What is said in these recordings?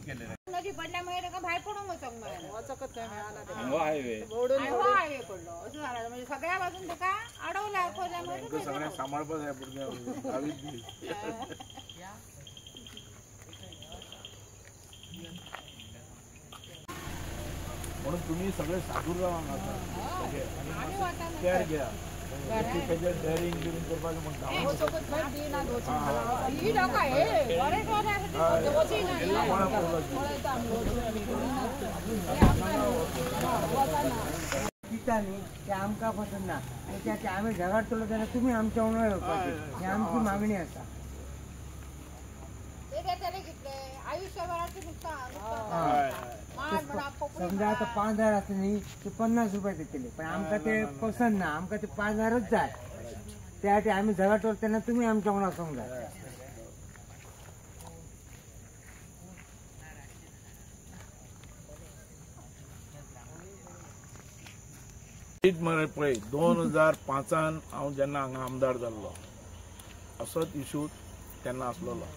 केलें. नदी पडल्यामुळे ताका भायर पडूंक वचोंक मेळना, वचकच थंय मेळना, हो हायवे हो हायवे पडलो असो जाला, म्हणजे सगळ्या बाजून ताका अडवला पडल्यामुळे सगळ्यांक सांबाळपाक जाय भुरग्यांक. म्हणून तुम्ही सगळे सादूर जावा केअर घ्या, डेअरिंग बिरिंग करपाक म्हणटा. दिता न्ही ते आमकां पसंत ना, आनी आमी झगडटलो जाल्यार तुमी आमच्या वांगडा येवपाची ही आमची मागणी आसा. समजा आता 5,000 आसले न्ही ते 50 रुपये दितले, पण आमकां ते पसंत ना, आमकां ते 5,000च जाय. त्यासाठी आमी झगडटलो तेन्ना तुमी आमच्या वांगडा वचोंक जाय. मरे पळय 2005 हांव जेन्ना हांगा आमदार जाल्लो असोच इशू तेन्ना आसलेलो.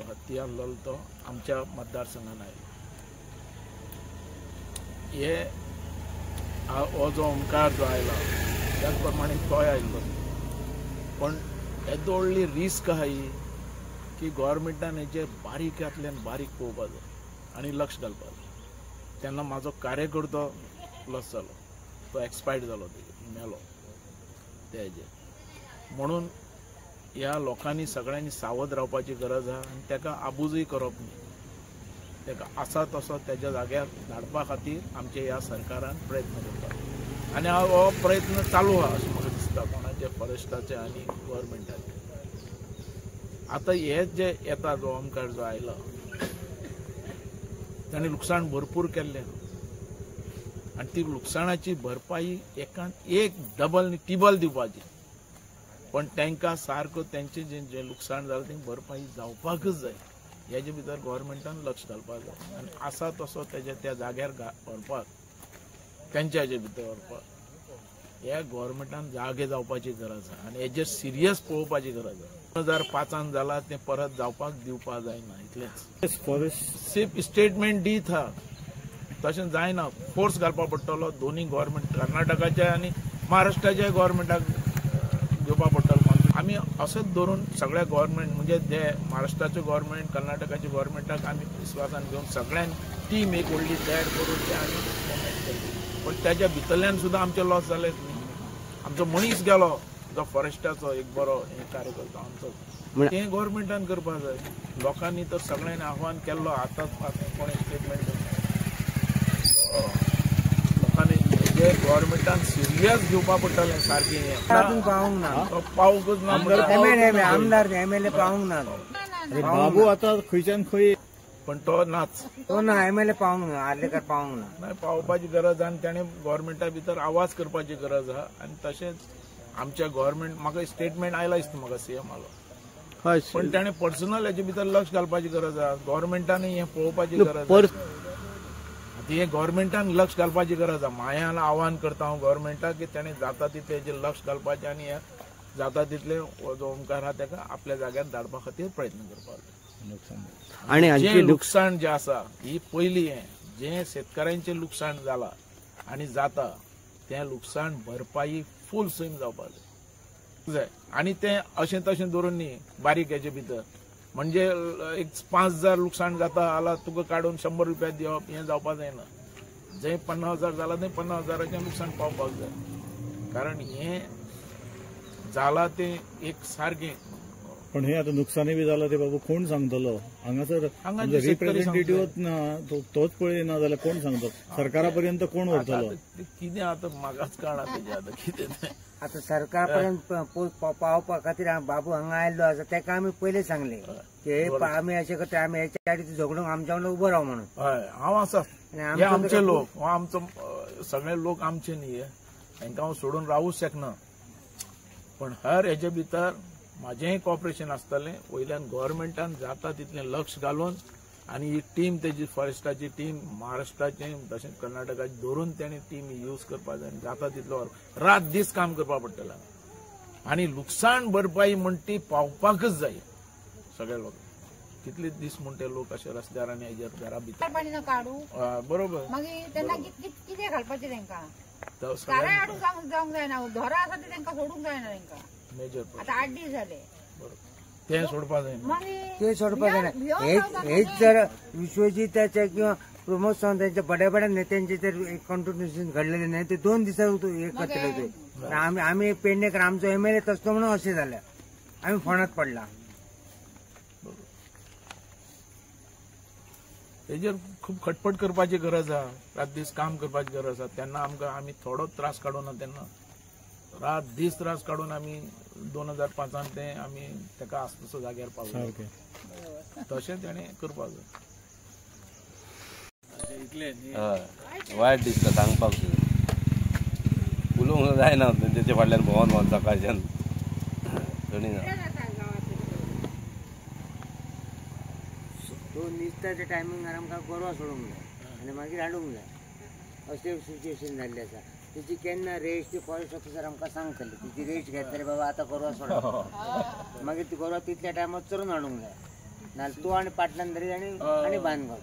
हत्ती आसलेलो तो आमच्या मतदारसंघान आयलो. हे हो जो ओंकार जो आयला त्याच प्रमाणे तोय आयलो, पण येदो व्हडली रिस्क आहा ही की गोवोरमेंटान हेजेर बारीकांतल्यान बारीक पळोवपाक जाय आनी लक्ष घालपाक जाय. तेन्ना म्हाजो कार्यकर्तो लॉस जालो, तो एक्सपायर्ड जालो, मेलो ते हेजेर. म्हणून ह्या लोकांनी सगळ्यांनी सावध रावपाची गरज आहा आनी ताका आबूजय करप न्ही, ताका आसा तसो तेज्या जाग्यार धाडपा खातीर आमच्या ह्या सरकारान प्रयत्न करता आनी हो प्रयत्न चालू आहा अशें म्हाका दिसता, कोणाचे फॉरेस्टाचे आनी गव्हर्मेंटाचे. आतां हे जे येता जो ओमकार जो आयला ताणें लुकसाण भरपूर केल्लें आनी ती लुकसाणाची भरपाई एकान एक डबल न्ही टिबल दिवपाची, पण तांकां सारको तेंचें जें जें लुकसाण जालां तें भरपाई जावपाकच जाय. हेजे भितर गव्हर्मेंटान लक्ष घालपाक जाय आनी आसा तसो तेज्या त्या जाग्यार व्हरपाक, तेंच्या हेजे भितर व्हरपाक ह्या गव्हर्मेंटान जागे जावपाची गरज आसा आनी हेजेर सिरियस पळोवपाची गरज आसा. 2005 जाला तें परत जावपाक दिवपाक जायना इतलेंच. सेफ स्टेटमेंट दीत आहा तशें जायना, फोर्स घालपाक पडटलो दोनूय गव्हर्मेंट, कर्नाटकाच्या आनी महाराष्ट्राच्या गव्हर्मेंटाक घेवपाक पडटलो. आमी अशेंच धरून सगळ्या गव्हर्मेंट म्हणजे जे महाराष्ट्राचे गव्हर्मेंट कर्नाटकाचे गव्हर्मेंटाक आमी विस्वासान घेवन सगळ्यांक टीम एक व्हडली तयार करून ते आमी मुवमेंट केली. पण त्याच्या भितरल्यान सुद्दां आमचे लॉस जालेच न्ही. आमचो मनीस गेलो जो फॉरेस्टाचो एक बरो हे कार्यकर्तो आमचो, तें गव्हर्मेंटान करपाक जाय. लोकांनी तर सगळ्यांनी आव्हान केल्लो, आतांच कोणें स्टेटमेंट लोकांनी जे गव्हर्मेंटान सिरियस घेवपाक पडटलें सारकें. अजून पावूंक ना, पावूंकच ना, आमदार एमएलए पावूंक ना बाबू आतां खंयच्यान खंय, पण तो नाच, तो ना एमएलए पावूंक ना, आर्लेकर पावूंक ना. नाही पावपाची गरज आनी ताणें गव्हर्मेंटा भितर आवाज करपाची गरज आहा. आनी तशेंच आमच्या गव्हर्मेंट म्हाका स्टेटमेंट आयला दिसता म्हाका सीएम आलो, पण ताणें पर्सनल हेजे भितर लक्ष घालपाची गरज आहा. गव्हर्मेंटान हें पळोवपाची गरज आहा, हें गव्हर्मेंटान लक्ष घालपाची गरज आहा. मायान आव्हान करता हांव गव्हर्मेंटाक की ताणें जाता तितलें हेजेर लक्ष घालपाचें आनी हें जाता तितलें जो ओंकार आहा ताका आपल्या जाग्यार धाडपा खातीर प्रयत्न करपाक जाय. आनी जें लुकसाण जें आसा ही पयली हें जें शेतकारांचें लुकसाण जालां आनी जाता तें लुकसाण भरपाई फूल सैम जावपाक जाय. आनी तें अशें तशें दवरून न्ही बारीक हेजे भितर, म्हणजे एक 5,000 लुकसाण जाता जाल्यार तुका काडून 100 रुपया दिवप हें जावपाक जायना. जंय 50,000 जालां थंय 50,000 लुकसाण पावपाक जाय, कारण हें जालां तें एक सारकें. पण हे आतां नुकसानी बी जालां तें बाबू कोण सांगतलो? हांगासर रिप्रेझेंटेटिव्ह ना, तोच पळयना जाल्यार कोण सांगतलो? सरकारा पर्यंत कोण व्हरतलो? कितें आतां म्हाकाच कळना तेजें आतां कितें तें. आतां सरकार पर्यंत पावपा खातीर बाबू हांगा आयिल्लो आसा, ताका आमी पयलीं सांगलें की आमी अशें करता, आमी हेच्या आडी झगडूंक आमच्या वांगडा उबो राव म्हणून. हय, हांव आसा, हे आमचे लोक, आमचो सगळे लोक आमचे न्ही, तांकां हांव सोडून रावूंक शकना. पण हर हेजे भितर म्हाजेंय कॉपरेशन आसतलें, वयल्यान गव्हर्मेंटान जाता तितलें लक्ष घालून आनी ही टीम तेजी फॉरेस्टाची टीम महाराष्ट्राचे तशेंच कर्नाटकाचे धरून तेणी टीम यूज करपाक जाय आनी जाता तितलो रात दीस काम करपाक पडटलें. आनी लुकसाण भरपाई म्हण ती पावपाकच जाय सगळ्या लोकांक. कितले दीस म्हूण ते लोक अशे रस्त्यार आनी हेजेर घरा भितर पाणी न काडू बरोबर. मागीर तेन्ना कितें घालपाचें तेंकां? काराय हाडूंक जावंक जायना, घरां आसा ती तेंकां सोडूंक जायना तेंकां. मेजर आतां 8 दीस जाले ते सोडपा जायना, ते सोडपा जायना. हेच जर विश्वजिताचे किंवा प्रमोद सावंत यांच्या बड्या बड्या नेत्यांचे जर कॉन्ट्रिब्युशन घडलेले नाही ते 2 दिसात हे करतले ते. आमी पेडणेकर आमचो एमएलए तसलो म्हणून अशें जालें, आमी फोंडात पडला. तेजेर खूब खटपट करपाची गरज आहा, रात दीस काम करपाची गरज आहा. तेन्ना आमकां आमी थोडो त्रास काडूना, तेन्ना रात दीस त्रास काडून आमी 2005 ते आमी तेका आस तसो जाग्यार पावले. तशें तेणें करपाक जाय. वायट दिसता सांगपाक सुद्दां, उलोवंक जायना तेचे फाटल्यान भोंवन भोंवन सकाळच्यान थंडी ना. 2 दिसाच्या टायमिंगार आमकां गोरवां सोडूंक जाय आनी मागीर हाडूंक जाय अशें सिच्युएशन जाल्लें आसा. तेची केन्ना रेस्ट ती फॉरेस्ट ऑफिसर आमकां सांगतले, तिची रेस्ट घेतले बाबा आतां गोरवां सोडा, मागीर ती गोरवां तितल्या टायमार चरून हाडूंक जाय, नाल्यार तूं आनी पाटल्यान धरी आनी बांद घाल.